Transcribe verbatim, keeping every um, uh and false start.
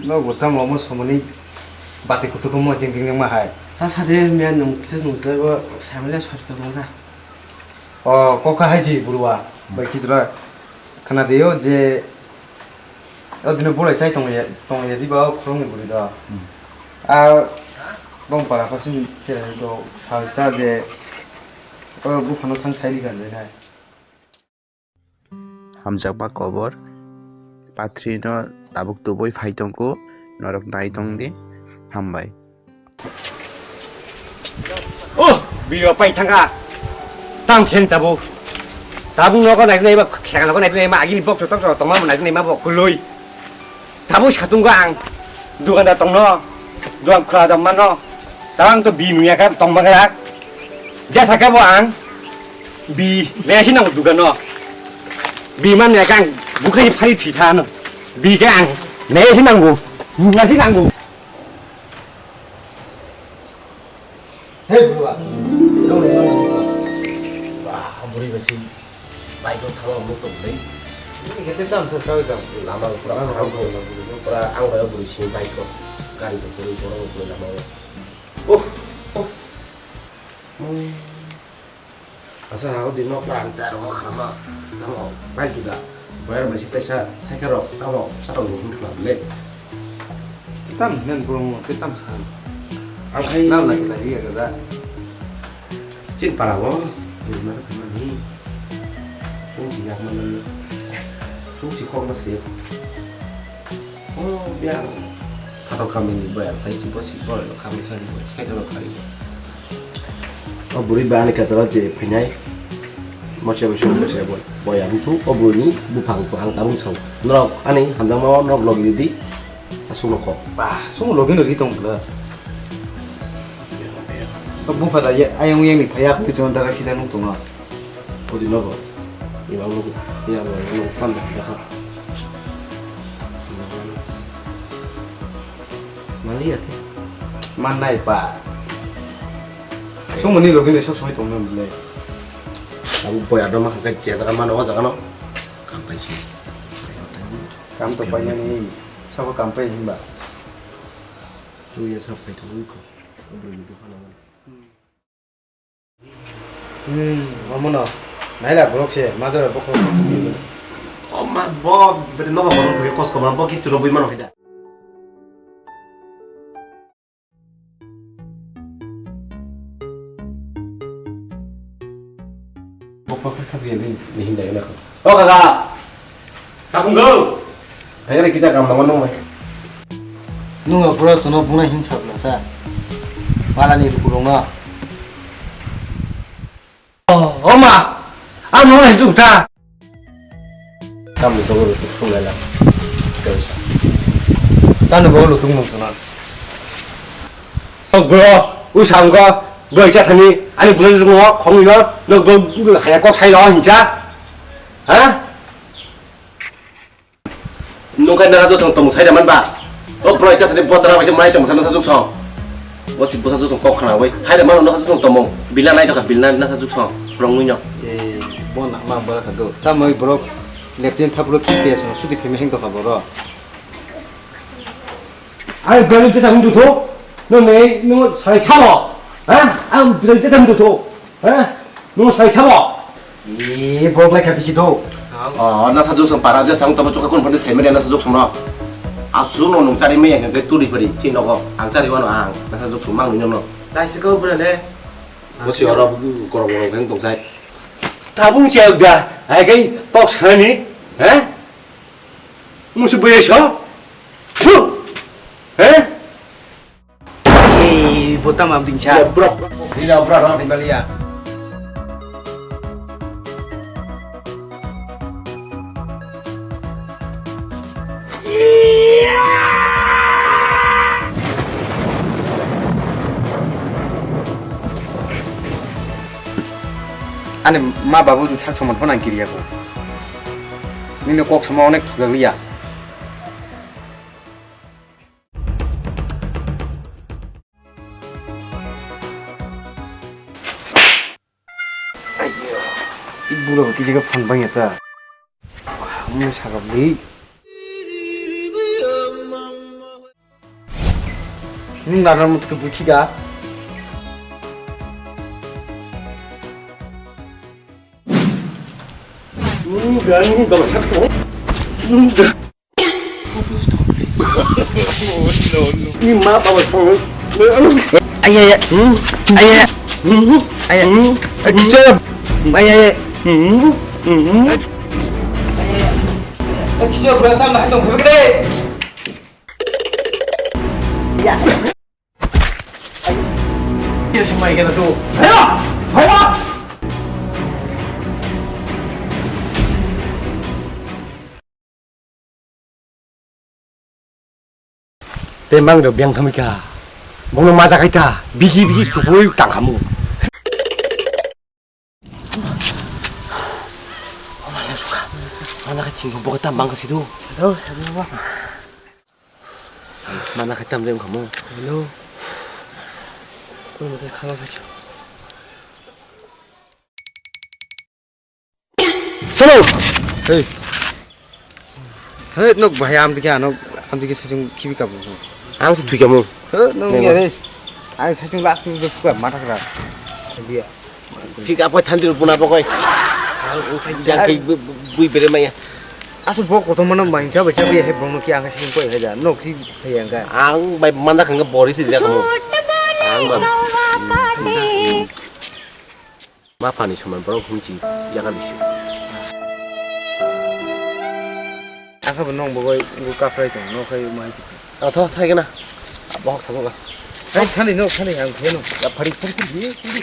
Nogo tamo omo somoni bati kutuku mo jing jing ma hai. Ta sade miya nung kisa nung tebo samila sori tongmani. O kokha hai ji burua bai kijra khana deyo je o dino bolai chai tongya tongya diba o khorong ni buri do. A bong para pasin chere do salta je o buphano thang sai di gan le nai. Hamjakma kobor, pathri no tabuk tubui phai tongo, norok nai tong di, hambai. Oh, biyo pai thanga, tang khen tabuk, tabuk nogo nai nai ma, khela nogo nai nai ma, agini bok sotok sotok tongma nai nai ma bok kului. Tabuk satung ang, dukan da tongno, dukan khula da mano, tabang to bi nuya ka tongma ka, jasa ka bo ang, Bi, naisi nango dukano. Bi man ya kang, bukhai phari thwi thano. Bi khe ang, naisi nango. Naisi nango. Hey, bro. Wah, buri basi. Bike ko thawa mo to nei. Ini kete tam sa sawi tam. Lama pura ang kham ko. Pura ang bai buri sini bike ko. Gari ko buri borok buri lama. Oh, oh. Asa ha o dino pran cha ro kha ma. Tamo bai tu da. Bayar bai sita sa sa ka ro. Tamo sa tong gu khla le. Tam nen bro mo te tam sa. Ang khai na la la ya ga da. Chin para bo. Ni ma ta ma ni. Chung chi yak ma ni. Chung chi khok ma se. Oh, biang. Phatok kami ni boy, ang tai si bosi boy, lo kami kami boy, sai lo kami. O buri ba ani kachara je phainai. Mose mose mose boy. Boy ang tu o buri ni buphang ko ang tabung sao. Norok ani hamjang ma norok logi di. Asung no ko. Ba, sung logi no ri tong bla. Bupha da ye, ayang yang ni phaya ko chon da sida nung tong. Odi nogo. Iba nogo. Iya lo, lo pan da kha. Mali ya te. Manai pa. Sumuni logi ni sok soi tong bile. Abu boy adama kha je jaga mano o jaga no. Kam pai si. Kam to pai ni. Sabo kam pai himba. Tu ya sa pai to ko. Abro ni dukan. Hmm, omono. Naila borok se, majora bokhorok. O ma, bo, bete nogo bokhorok kos kobor, bo kichu rwbwi mano khe da. Bo kos khabi ni, ni hindai na ko. O kaka. Kapung go. Tangre kisa kam nang nang mai. Nung pura chono buna hin sabla sa. Malani rukurung no. Oh, oh ma. Ang nung hin jukta. Tam ni togo rutuk sung lela. Tam ni bogo lutung nung tuna. Oh bro, u sangka, bro cha thani, ani bro jukmo, khong ino, no bro haya kok sai lo hincha. Ha? Nungkha nasa josong tong sai da man ba. O broi cha thani bochara bai se mai tong sa nasa josong. O si bosa josong kok khna bai. Sai da man nasa josong tong. Bila nai to kha bila nasa josong. Rong nui no. E, bon ma bora kha do. Ta moi borok leptin thapro ki pes no suti phime heng to kha boro. Ai broi cha thani du tho. No nei no sai sa lo. Ha? Ang broi cha thani du tho. He? Nung sai sabo? Ee, borok lai kha bisi do. Oh, nasa juk sang para je sang tamo chukha kun phani sai mani nasa juk sang no. Asu no nung chari me yang ke turi pari, chin nogo. Ang chari wano ang, nasa juk sang mang no. Dai se ko bra le. Bo si oro korok korok keng tong sai. Tabung che da, ai kai pok sani, he? Musu boye so? Thu. He? Ee, bo tamo bini cha. Ya, bro, bro. Iya, bro, bro, bro. Ani ma babu ni sak somon phano ang kiriya ko. Nini kok sama onek thokjak liya. Ayyo, i buro kisa khe phone bangya ta. Mui sakap di. Nwng nana mutkhe buikhiga. Ni ma baba song. Ayaya. Ayaya. Ayaya. Ayaya. Ayaya. Ayaya. Ayaya. Tei mang rok biyang thamwi kha. Bono maja khai ta. Bigi bigi chukui tang khamu. Mana khai thing bo ta mang sidu. Sado, sado ba. Mana khai tam rem khamu. Hello. Koi mate khala khai. Chalo. Hey. Hey, nok bhai, am dikhe, ano, am dikhe saichung khibi kabu. Ang se thwi kamu. Hey, nok ya re. Ang saichung last ni dukha mata kra. Dia. Thik apa thandir puna pokoi. Yang kai bui bere maya. Asu bok kotor mana main cha bacha bia he bong ki ang saichung koi he ja. Nok si he yang ka. Ang bai manda khang bori si ja kamu. Ang ba. Ma phani soman borok hunchi yaga lisi. Asa bo nong bo bai ngu kaprai tong, no khai ma hanchi. Atho thai gana. Bohok sago ga. Hai thani no, thani ang thani no. Ya phari phari phari.